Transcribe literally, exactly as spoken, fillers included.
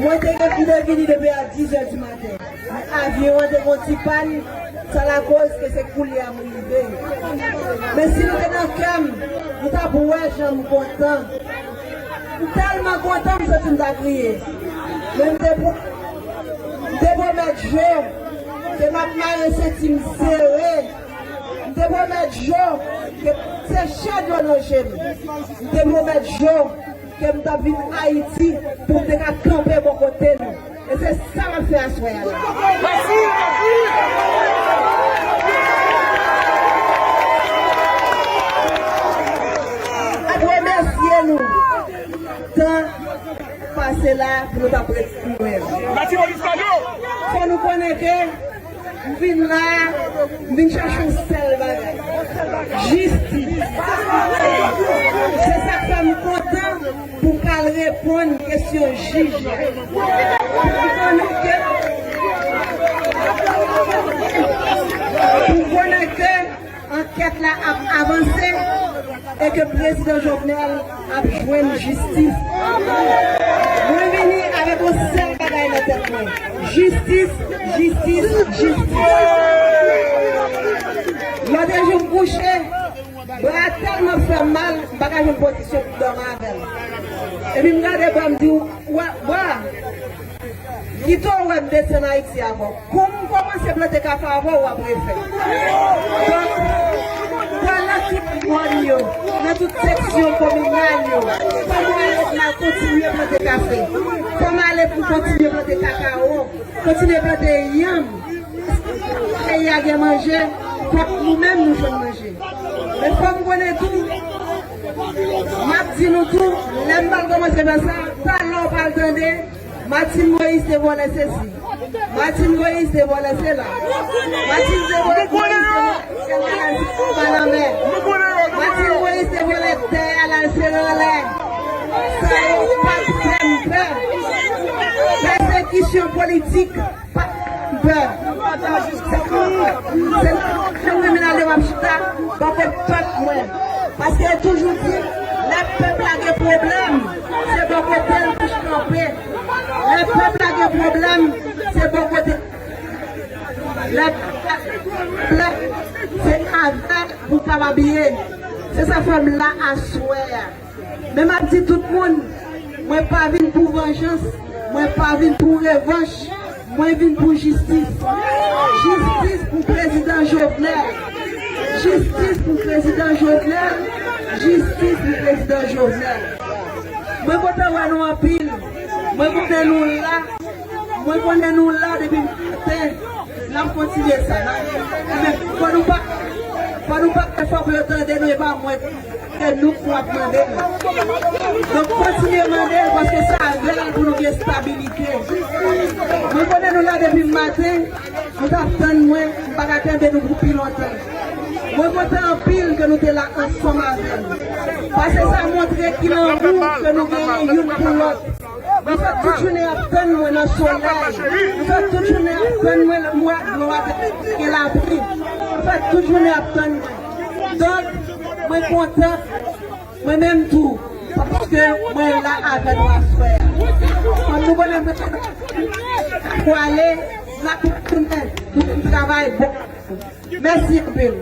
Mwen te gen pou mwen vini depi a diz è di maten. Men avyon an te gon ti pàn, sa lakoz ke se koulye a m rive. Men si nou te nan kè m, nou t ap wè jan m kontan. M tèlman kontan, m santi m ta kriye. Men m te pwo-, m te pwomèt Jo ke m ap mare senti m sere. M te pwomèt Jo ke se chè dlo nan je m. M te pwomèt Jo ke m t ap vin Ayiti pou m te ka kanpe bò kote nou. E se sa m ap fè aswè a la. M ap remèsye nou. Tan pase la pou nou t ap ret nou menm. Fò nou konnen ke m vin la, m vin chache yon sèl bagay. Jistis. Se sa k fè m kontan pou m ka al reponn kesyon jij la. Pou m konnen ke, pou m konnen ke ankèt la ap avanse e ke prezidan Jovenel ap jwenn jistis. Mwen vini avèk yon sèl bagay nan tèt mwen. Jistis, jistis, jistis. Lòt jou m kouche, bra a tèlman fè m mal, m pa ka jwenn pozisyon pou m dòmi avè l. Epi m gade bra, m di, "Wè, bra, kite w wè m desann Ayiti avè w. Kou m kòmanse plante kafe avè w, w ap refè." Donk, pran nan tout mòn yo, nan tout seksyon kominal yo, fò m ale pou m al kontinye plante kafe. Fò m ale pou m kontinye plante kakawo, kontinye plante yanm. Peyi a gen manje, fòk nou menm nou jwenn manje. Men fò m konnen tou, m ap di nou tou, lè m pral kòmanse fè sa, talè w pral tande, Martine Moïse te vòlè sesi. Martine Moïse te vòlè sela. Martine te vòlè, Moïse te vòlè sela, anba lanmè. Martine Moïse te vòlè tè a, l al sere anlè. Sa yo pa t fè m pè. Pèsekisyon politik pa t fè m pè. Se nan kriminal yo m ap chita bò kot pèp mwen. Paske yo toujou di, lè pèp la gen pwoblèm, se bò kote l pou kanpe. Lè pèp la gen pwoblèm, se bò kote. Lè pèp la gen pwoblèm, se avè l pou kapab ye. Se sa fè m la aswè a. Men m ap di tout moun, mwen pa vin pou vanjans, mwen pa vin pou revanch, mwen vin pou jistis. Jistis pou prezidan Jovenel. Jistis pou prezidan Jovenel. Jistis pou prezidan Jovenel. Mwen kontan wè nou anpil. Mwen konnen nou la. Mwen konnen nou la depi maten. N ap kontinye sa. N ap, men fò nou pa, Fò nou pa fè fò pou yo tande nou, e pa mwen, se nou k pou ap mande l. Donk, kontinye mande l, paske se avè l pou nou gen estabilite. Mwen konnen nou la depi maten, nou t ap tann mwen, m pa ka kenbe nou pou pi lontan. Mwen kontan anpil ke nou te la ansanm avè m. Paske sa montre ki lanmou ke nou genyen youn pou lòt. Nou fè tout jounen ap tann mwen nan solèy. Nou fè tout jounen ap tann mwen lè mwa glwa te gen lapli. Nou fè tout jounen ap tann mwen. Donk, mwen kontan, mwen menm tou, paske mwen la avè nou aswè a. Kòm nou konnen mwen pwale, n ap tounen, nou travay bon. Mèsi anpil.